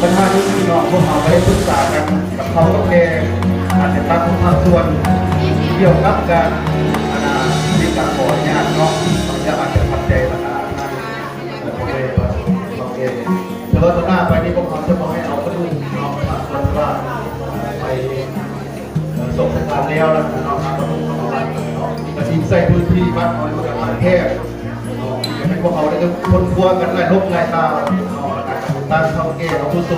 ບັນຫານີ້ເນາະ ພວກເຮົາໄດ້ປຶກສາກັນກັບເຖົ້າກັບແກ່ ອາດຈະຕັ້ງພາກສ່ວນກ່ຽວກັບການ ອັນນ່າ ມີການຂໍອະນຸຍາດເນາະ ແລ້ວອາດຈະຂັດໃຈບັນຫາທາງ ເອີ ພໍ່ແມ່ເຖົ້າແກ່. ແຕ່ວ່າຕໍ່ໜ້າໄປນີ້ ພວກເຮົາຈະບໍ່ໃຫ້ເອົາກະດູກເນາະ ພາກສ່ວນທີ່ວ່າໄປ ເອີ ສົບປະທານແລ້ວ ແລ້ວເນາະ ເອົາກະດູກເຂົ້າມາວັດເນາະ ກະຊິໃຊ້ພື້ນທີ່ວັດເຮົານີ້ມັນກະຄັບແຄບເນາະ ຈະເປັນພວກເຮົາໄດ້ຄົ້ນຄວ້າກັນຫຼາຍລົບຫຼາຍຕ່າວເນາະ ແລ້ວກະຕັ້ງເຖົ້າແກ່ອາວຸໂສ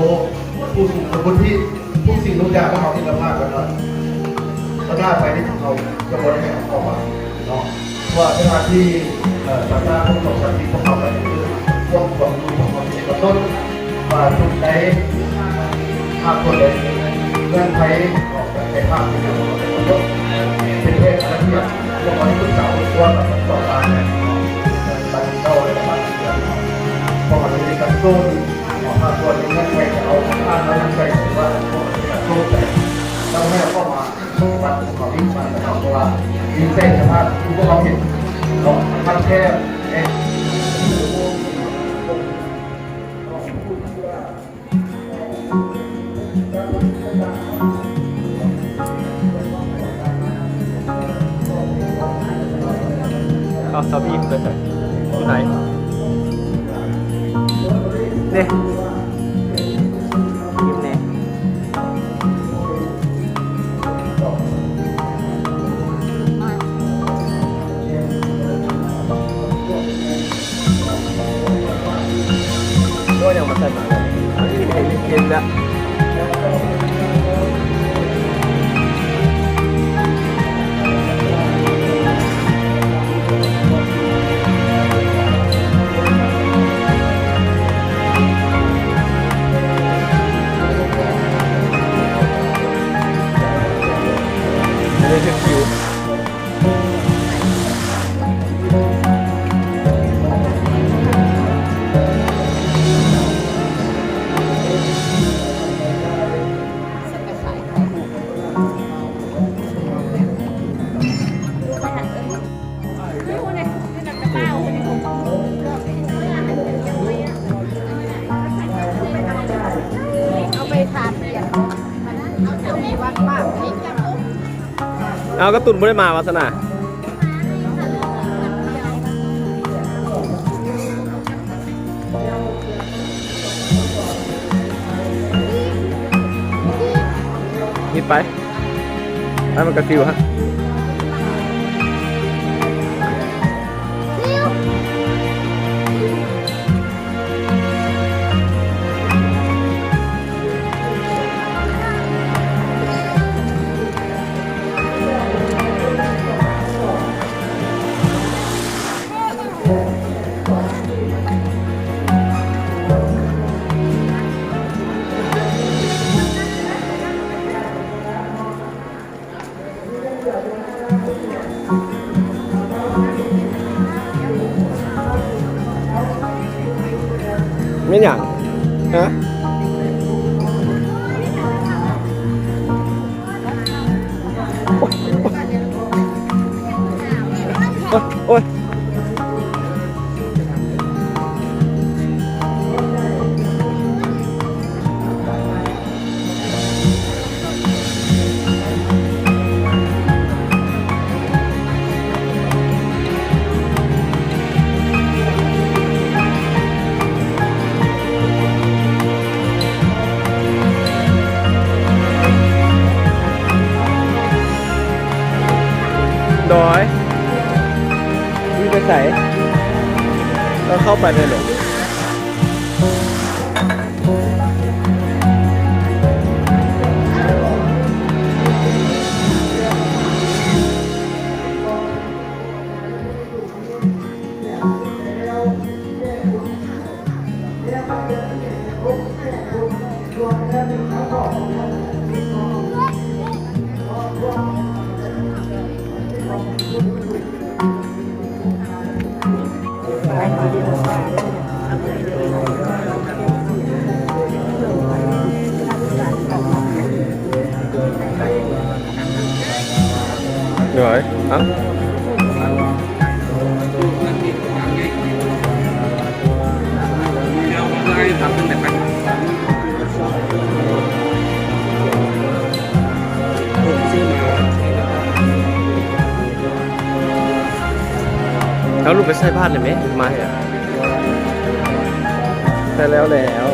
ຜູ້ສູງວຸດທິ ທຸກສິ່ງທຸກຢ່າງຂອງເຮົາທີ່ລະພາດກັນເນາະ ຕໍ່ໜ້າໄປນີ້ພວກເຮົາຈະບໍ່ໄດ້ໃຫ້ເອົາເຂົ້າມາເນາະ ເພາະວ່າສະຖານທີ່ ເອີ ສາທາລະນະສຸກຂອງສັນຕິ ພວກເຮົາກໍຄືຄວາມຫວັງດີຂອງເຮົາທີ່ກຳນົດວ່າ ຈຸດໃດ ພາກສ່ວນໃດ ເງື່ອນໄຂຂອງການໃຊ້ພາກເປັນຫຍັງ ເຮົາກໍກຳນົດເປັນແຜນລະອຽດ ພວກເຮົາໄດ້ປຶກສາເບິ່ງກ່ອນກັບສອງຝ່າຍ ເອີ ຕັດເອົາແລ້ວກໍມາເຂືອນເນາະ ພວກເຮົາຈະມີການໂຊນເນາະ ພາກສ່ວນໃນເງື່ອນໄຂຈະເອົາຜ່ານມານຳໃຊ້ ຫຼືວ່າພວກເຮົາຈະມີການໂຊນໃສ່ ແລ້ວໃຫ້ເອົາເຂົ້າມາ ປັດຂອງວິນມັນນະຄັບ ເພາະວ່າວິນໃຊ້ສະພາບທີ່ພວກເຮົາເຫັນເນາະ ມັນແຄບເດ້ ເອົາສາວບີໄປໃສ? ຢູ່ໃນ ເດ້ ອີ່ມແດ່. ໂອ້ຍ ຍັງບໍ່ທັນມາເລີຍ ເຢັນໆ ລະ. ອັນນີ້ຄືຄິວ ເອົາ ກະຕຸນບໍ່ໄດ້ມາວາສະໜາ. ນີ້ໄປ ໄປ ມັນກະຊິວຮະ. ແມ່ນຫຍັງ? ຮະ? ໂອ້ຍ ໂອ້ຍ ໂອ້ຍ. Đói. Đi về sảy. Con khóc phải về lỗ. Rồi, hả? ເອົາລູກໄປໃສ່ບາດໄດ້ແມ ມາໃຫ້ ໃສ່ແລ້ວແລ້ວ.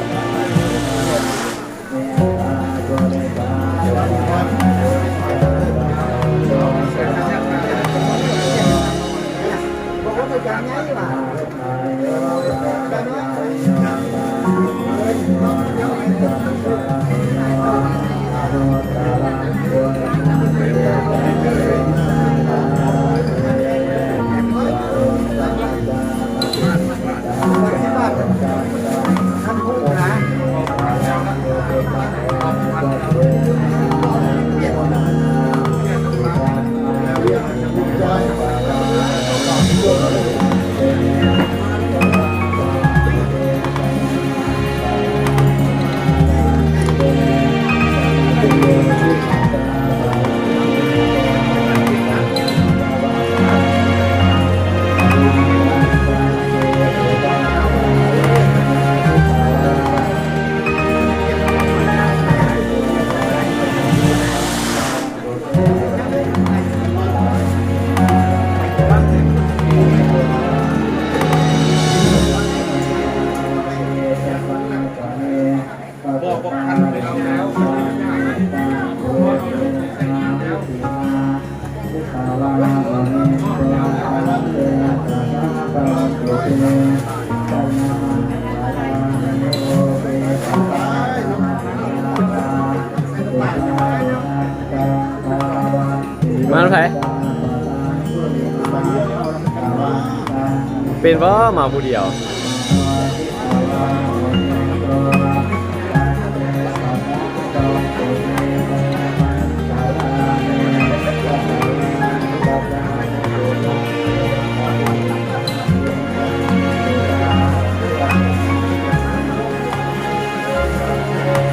ມານຳໃຜ? ເປັນບໍ່ ມາຜູ້ດຽວ?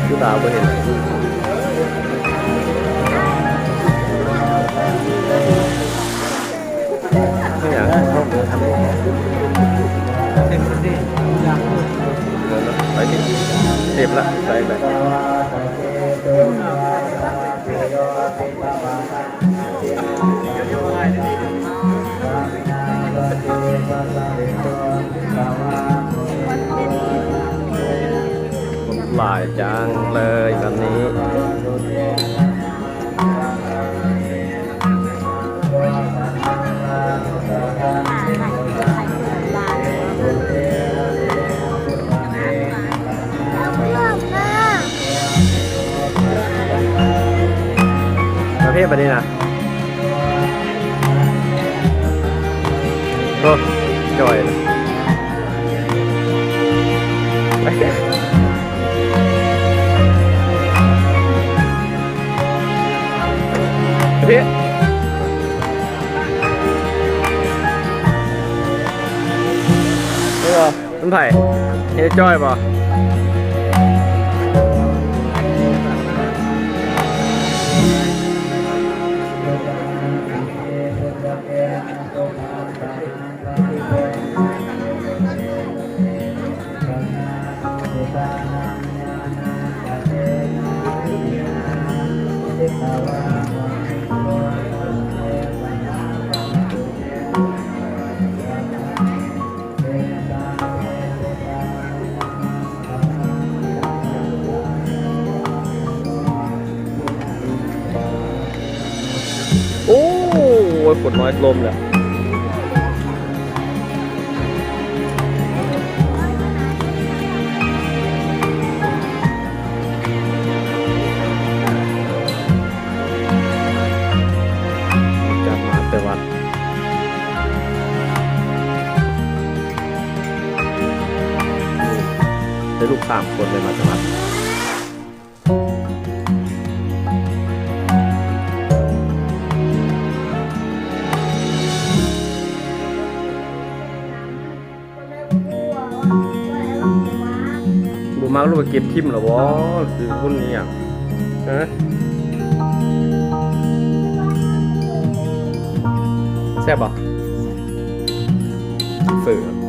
ຄືຕາບໍ່ເຫັນ ໄປຕິ ເຕັມລະ ໄປ ໄປ. ຄົນຫຼາຍຈັງເລີຍວັນນີ້. ປະເພດບັດນີ້ນະ ໂອ້ ຈ່ອຍນະ. ເອີ ມັນໃຜ? ເຮັດຈ່ອຍບໍ່? ໂອ້ຍ ຄົນນ້ອຍລົມແລ້ວ. ຈັດມາແຕ່ວັດ ໄດ້ລູກສາມຄົນເລີຍ ມາແຕ່ວັດ. ບໍ່ມັກ ລູກໄປເກັບຖິ້ມແລ້ວບໍ່? ຊື້ຫຸ້ນອີ່ຫຍັງ? ຮະ? ແຊບບໍ່? ເຝີ.